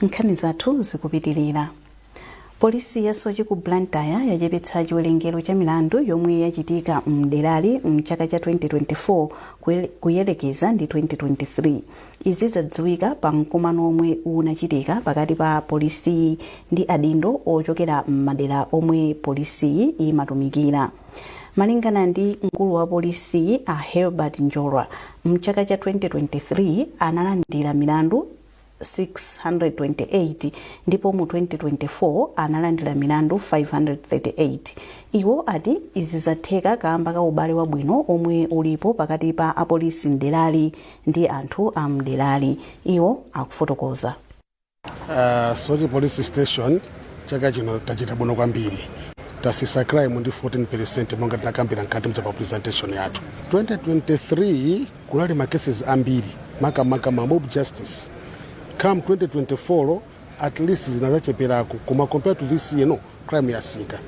Nkhani zathu zikupitirira. Polisi ya Soche ku Blantyre yachepetsa chiwerengero cha milandu yomwe yachitika mderali mchaka cha 2024 kuyelekeza ndi 2023. Izi zadziwika pa mkumano omwe unachitika pakati pa polisiyi ndi adindo ochokera m'madera omwe polisiyi imatumikira. Malingana ndi mkulu wa polisiyi, a Herbert Njolwa, mchaka cha 2023 analandira milandu 628 ndipo mu 2024 analandira milandu 538. Iwo ati izi zatheka kamba ka ubale wabwino omwe ulipo pakati pa apolisi mderali ndi anthu a mderali. Iwo akufotokoza. Soche Police Station chaka chino tachita bwino kwambiri. Tasisa crime ndi 14% monga tinakambira mkati mcha pa presentation yathu. 2023 kunali ma cases ambiri, makamaka ma mob justice. Come 2024 at least zinazacheperako, koma compared to this year, no, crime yasika,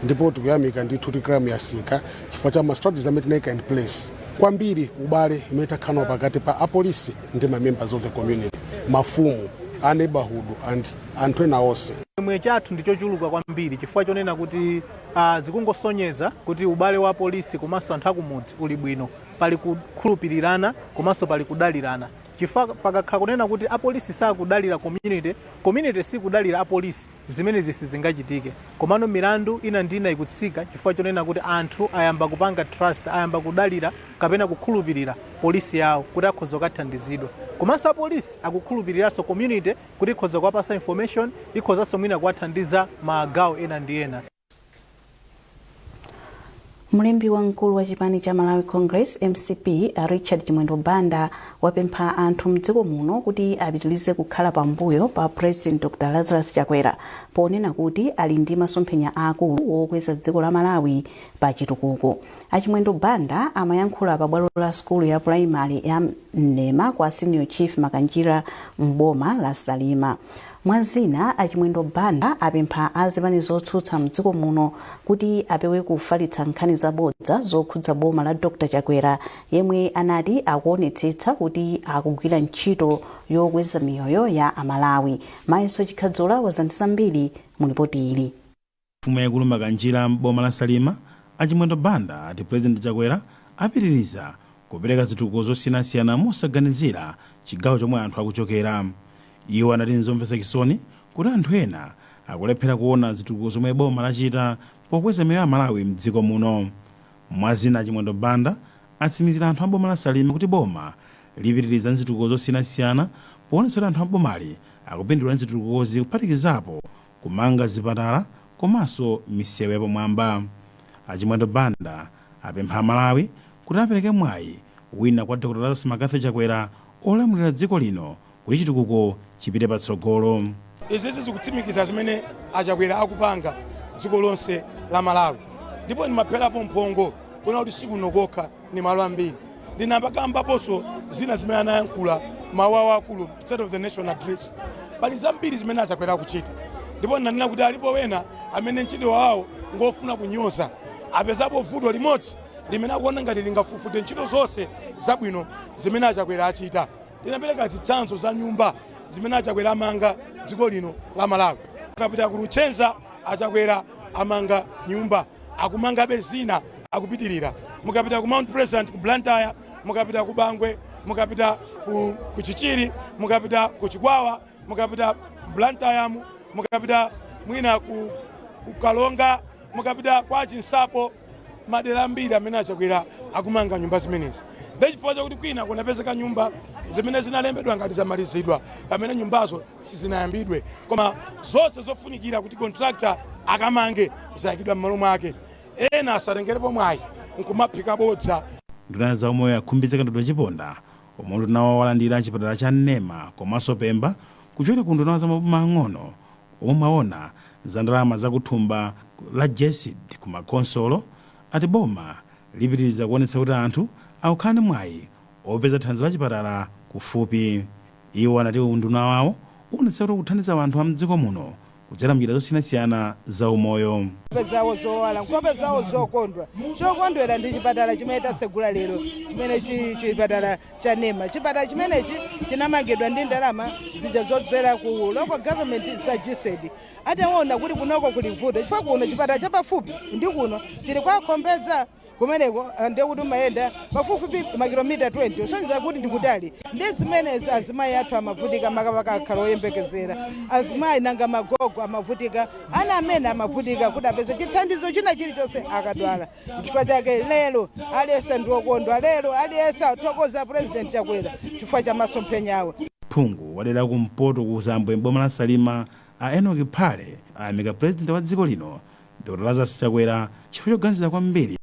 ndipo tikuyamika ndithu kuti crime yasika chifukwa cha ma strategies amene tinayika in place. Kwambiri ubale imene takhala pakati pa apolisi ndi ma members of the community, mafumu a neighborhood and anthu ena onse. Chimwemwe chathu ndi chochuluka kwambiri chifukwa chonena kuti zikungosonyeza kuti ubale wa polisi komanso anthu akumudzi uli bwino. Pali kukhulupirirana komanso pali kudalirana, chifukwa pakakhala kunena kuti apolisi sakudalira community, community sikudalira apolisi, zimenezi sizingachitike. Komano milandu ina ndi ina ikutsika chifukwa chonena kuti anthu ayamba kupanga trust, ayamba kudalira kapena kukhulupirira polisi yawo kuti akhoza kukathandizidwa, komanso apolisi akukhulupiriranso community kuti ikhoza kuwapasa information, ikhozanso mwina kuwathandiza magawo ena ndi ena. Mlembi wamkulu wa chipani cha Malawi Congress, MCP, a Richard Chimwendo Banda wapempha anthu mdziko muno kuti apitirize kukhala pambuyo pa President Dr Lazarus Chakwera, ponena kuti ali ndi masomphenya akulu wokweza dziko la Malawi pa chitukuko. Achimwendo Banda amayankhula pa bwalo la sukulu ya primary ya Mnema kwa Senior Chief Makanjira m'boma la Salima. Mwazina, Achimwendo Banda apempha azipani zotsutsa mdziko muno kuti apewe kufalitsa nkhani zabodza zokhudza boma la Dr Chakwera, yemwe anati akuonetsetsa kuti akugwira ntchito yokweza miyoyo ya Amalawi. Mayeso Chikhadzola wazandisa mbiri mu ripoti ili. Mfumu yaikulu Makanjira m'boma la Salima, Achimwendo Banda, ati President Chakwera apitiriza kupereka zitukuko zosiyanasiyana mosaganizira chigawo chomwe anthu akuchokera. Iwo anati nzomvetsa chisoni kuti anthu ena akulephera kuona zitukuko zomwe boma lachita pokweza miyoyo ya Amalawi mdziko muno. Mwazina, Achimwendo Banda atsimikizira anthu a boma la Salima kuti boma lipitiriza zitukuko zosiyanasiyana poonetsa kuti anthu a bomali akupindula ndi zitukukozi, kuphatikizapo kumanga zipatala komanso misewu yapamwamba. Achimwendo Banda apempha Amalawi kuti apereke mwayi wina kwa Dr Lazarus McCarthy Chakwera olamulira dziko lino kuti chitukuko chipite patsogolo. Izizi zikutsimikiza zimene Achakwera akupanga dziko lonse la Malawi, ndipo ndimapherapo mphongo kuona kuti sikuno kokha, ni malo ambiri. Ndinapakambaponso zina zimene anayankhula mawu awo akulu, State of the Nation Address. Pali zambiri zimene Achakwera akuchita, ndipo ndinanena kuti alipo wena amene ntchito wawo ngofuna kunyoza, apezapo vuto limodzi limene akuona ngati lingafufute ntchito zonse zabwino zimene Achakwera achita. Ndinapereka zitsanzo za nyumba zimene Achakwera amanga dziko lino la Malawi. Akapita ku Luchenza, Achakwera amanga nyumba, akumangabe zina, akupitirira. Mukapita ku Mount Pleasant ku Blantyre, mukapita ku Bangwe, mukapita ku Chichiri, mukapita ku Chikwawa, mukapita Blantyre, mukapita mwina ku Kalonga, mukapita kwa Chinsapo, madera ambiri amene Achakwera akumanga nyumba zimenezi. Ndechifukwa chakuti kwina kunapezeka nyumba zimene zinalembedwa ngati zamalizidwa pamene nyumbazo sizinayambidwe, koma zonse zofunikira kuti contractor akamange zayikidwa m'malo mwake. Ena asatengerepo mwayi nkumaphika bodza. Nduna za umoyo a Khumbize Kandodo Chiponda, omwe unduna wawo walandira chipatala cha Nema komanso Pemba kuchokera ku unduna wa zamaboma ang'ono omwe umaona za ndalama zakuthumba la GESD ku makonsolo, ati boma lipitiriza kuonetsa kuti anthu akukhala ndi mwayi opeza thandizo la chipatala kufupi. Iwo anati unduna wawo uonetsa kuti kuthandiza anthu a mdziko muno. kudzera mnjira zosiyanasiyana za umoyo. Nkhope zawo zowala, nkhope zawo zokondwa, chokondwera ndi chipatala chimene tatsegula lero, chimene chipatala cha Nema. Chipatala chimenechi chinamangidwa ndi ndalama zija zodzera ku local government za GESD, ataona kuti kunoko kuli vuto, chifukwa kuno chipatala chapafupi ndi kuno chili kwa Khombedza kumeneko, ndekuti umayenda pafupifupi makilomita 20, kusonyeza kuti ndikutali. Ndi zimenezi azimayi athu amavutika, makamaka akhala oyembekezera azimayi, nanga magogo amavutika, ana amene amavutika kuti apeze chithandizo china chilichonse akadwala. Chifukwa chake lero aliyense ndiwokondwa, lero aliyense athokoza President Chakwera chifukwa cha masomphenya awo. Phungu wadera kumpoto ku Zambwe m'boma la Salima, a Enock Phale, ayamika Purezidenti wa dziko lino Dr Lazarus Chakwera chifukwa choganizira kwambiri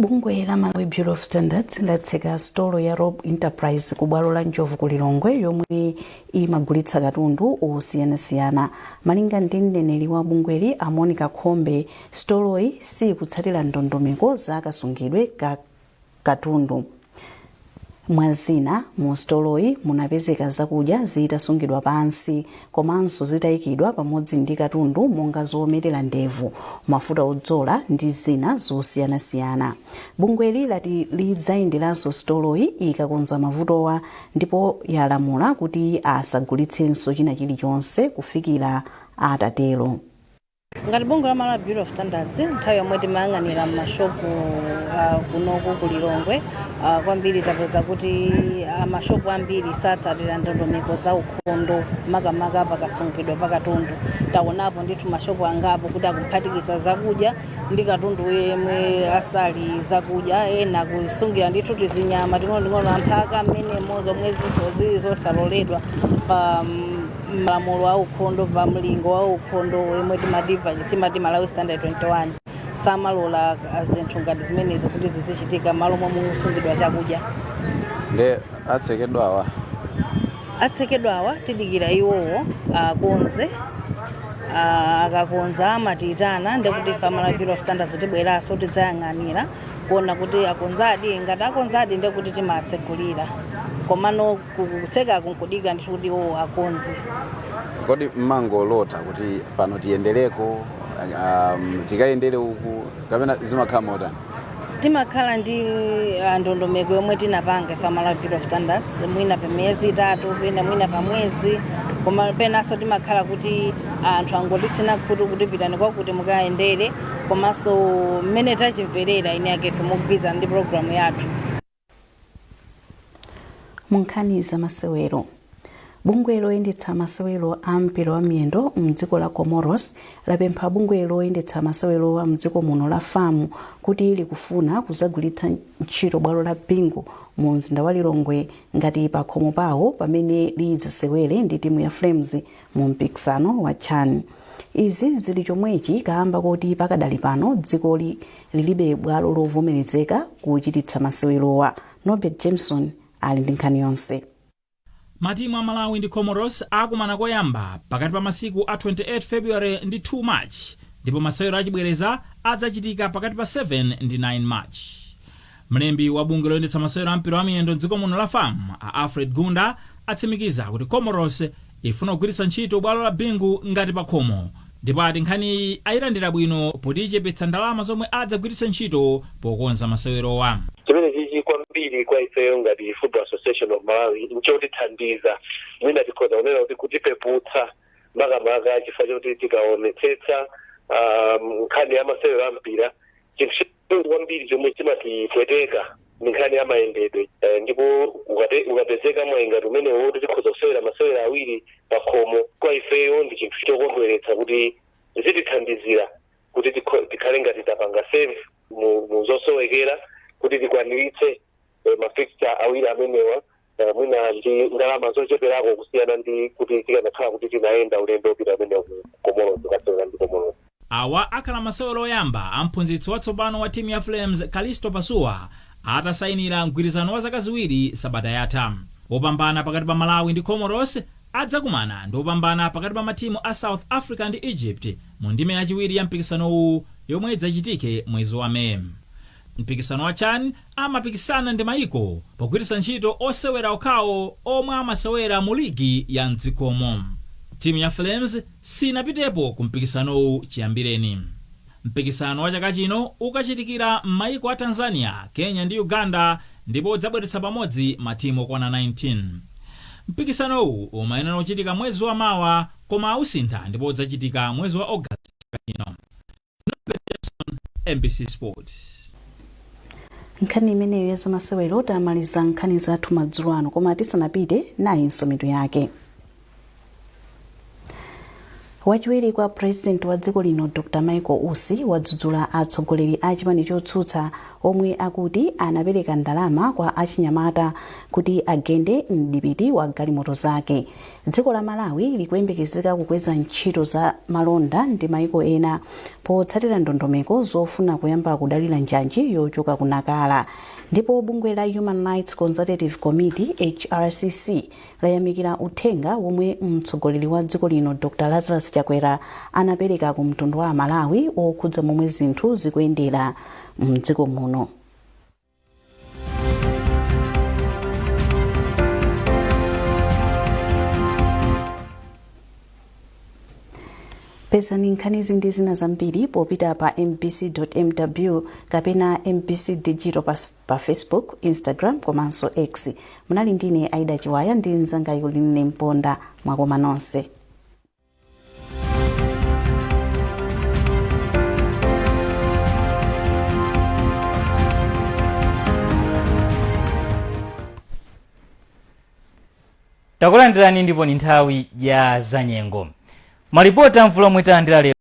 Bungwe la Malawi Bureau of Standards latseka sitolo ya Rob Enterprise ku bwalo la Njovu ku Lilongwe yomwe imagulitsa katundu osiyanasiyana. Malinga ndi mneneri wa bungweli, a Monica Khombe, sitoloyi sikutsatira ndondomeko za kasungidwe ka katundu. Mwa zina, mu sitoloyi munapezeka zakudya zitasungidwa pansi komanso zitayikidwa pamodzi ndi katundu monga zometera ndevu, mafuta odzola ndi zina zosiyanasiyana. Bungweli lati lidzayenderanso sitoloyi ikakonza mavutowa ndipo yalamula kuti asagulitsenso china chilichonse kufikira atatero. Ngati bungwe la Malawi Bureau of Standards, nthawi yomwe timayang'anira m'mashopu kunoku ku Lilongwe, kwambiri tapeza kuti mashopu ambiri satsatira ndondomeko za ukhondo, makamaka pakasungidwe pa katundu. Taonapo ndithu mashopu angapo kuti akuphatikiza zakudya ndi katundu yemwe asali zakudya, ena kusungira ndithu tizinyama ting'onoting'ono, amphaka mmenemo, zomwe zili zosaloledwa pa malamulo a ukhondo, pa mlingo wa ukhondo womwe timati Malawi Standard 21. Samalola zinthu ngati zimenezo kuti zizichitika malo momwe musungidwa chakudya. Nde atsekedwawa? Atsekedwawa, tidikira iwowo akonze. Akakonza amatiyitana, ndekuti ife a Malawi Bureau of Standards tibweranso tidzayang'anira kuona kuti akonzadi. Ngati akonzadi, ndekuti timatsegulira, komano kutsekaku nkudikira ndithu kuti iwowo akonze. Kodi mmangolota kuti pano tiyendereko, tikayendere uku, kapena zimakhala motani? Timakhala ndi ndondomeko yomwe tinapanga ife a Malawi Bureau of Standards, mwina pa miyezi 3, pena mwina pa mwezi, koma penanso timakhala kuti anthu angotitsina khutu kuti pitani kwakuti mukayendere, komanso mmene tachimverera eni ake ife mogwirizana ndi programu yathu. Mu nkhani za masewero, bungwe loyendetsa masewero a mpira wa miyendo mdziko la Comoros lapempha bungwe loyendetsa masewerowa mdziko muno la FAM kuti likufuna kuzagwiritsa ntchito bwalo la Bingu mu mzinda wa Lilongwe ngati pakhomo pawo pamene lidzasewere ndi timu ya Flames mu mpikisano wa CHAN. Izi zili chomwechi kaamba koti pakadali pano dzikoli lilibe bwalo lovomerezeka kuchititsa masewerowa. Norbert Jameson ali ndi nkhani yonse. Matimu a Malawi ndi Comoros akumana koyamba pakati pa masiku a 28 February ndi 2 March, ndipo masewero achibwereza adzachitika pakati pa 7 ndi 9 March. Mlembi wa bungwe loyendetsa masewero a mpira wa miyendo mdziko muno la FAM, a Alfred Gunda, atsimikiza kuti Comoros ifuna kugwiritsa ntchito bwalo la Bingu ngati pakhomo, ndipo ati nkhaniyi ayilandira bwino poti ichepetsa ndalama zomwe adzagwiritse ntchito pokonza masewerowa. Chimene chichi kwambiri kwa ifeyo ngati Football Association of Malawi nchotithandiza, mwina tikhoza kunena kuti kutipeputsa, makamaka chifukwa choti tikaonetsetsa nkhani ya masewero a mpira, chinthu chikulu kwambiri chomwe chimatipweteka ndi nkhani ya mayendedwe. Ndipo ukapezeka mwayi ngati umenewo woti tikhoza kusewera masewera awiri pakhomo, kwa ifeyo ndi chinthu chokondweretsa kuti zitithandizira kuti tikhale ngati tapanga save mu zosowekera kuti tikwaniritse mafixture awiri amenewa, mwina ndi ndalama zocheperako kusiyana ndi kuti tikanakhala kuti tinayenda ulendo wopita umenewo ku Comoros kukasewera ndi Comoros. Awa akhala masewero oyamba a mphunzitsi watsopano wa timu ya Flames, Kalisto Pasuwa, atasayinira mgwirizano wa zaka 2 sabata yatha. Wopambana pakati pa Malawi ndi Comoros adzakumana ndi wopambana pakati pa matimu a South Africa ndi Egypt mu ndime yachiwiri ya mpikisanowu yomwe idzachitike mwezi wa May. Mpikisano wa CHAN amapikisana ndi mayiko pogwiritsa ntchito osewera okhawo omwe amasewera mu ligi ya mdzikomo. Timu ya Flames sinapitepo ku mpikisanowu chiyambireni. Mpikisano wa chaka chino ukachitikira m'mayiko a Tanzania, Kenya ndi Uganda ndipo udzabweretsa pamodzi matimu okwana 19. Mpikisanowu umayenera kuchitika mwezi wa mawa koma ausintha ndipo udzachitika mwezi wa August chaka chino. MBC Sports. Nkhani imeneyo ya zamasewero, tamaliza nkhani zathu madzulo ano, koma tisanapite, nayinso mitu yake. Wachiwiri kwa President wa dziko lino Dr Michael Usi wadzudzula atsogoleri a chipani chotsutsa omwe akuti anapereka ndalama kwa achinyamata kuti agende mdipiti wa galimoto zake. Dziko la Malawi likuyembekezeka kukweza ntchito za malonda ndi maiko ena potsatira ndondomeko zofuna kuyamba kudalira njanji yochoka ku Nacala. Ndipo bungwe la Human Rights Consultative Committee, HRCC, layamikira uthenga womwe mtsogoleri wa dziko lino Dr Lazarus Chakwera anapereka ku mtundu wa Malawi wokhudza momwe zinthu zikuyendera mdziko muno. Pezani nkhanizi ndi zina zambiri popita pa mbc.mw kapena MBC Digital pa Facebook, Instagram komanso X. Munali ndine Aida Chiwaya ndi mzanga Yuline Mponda. Mwakoma nonse. Takulandirani ndipo ni nthawi ya zanyengo. Malipoti a mvula omwe talandira lero.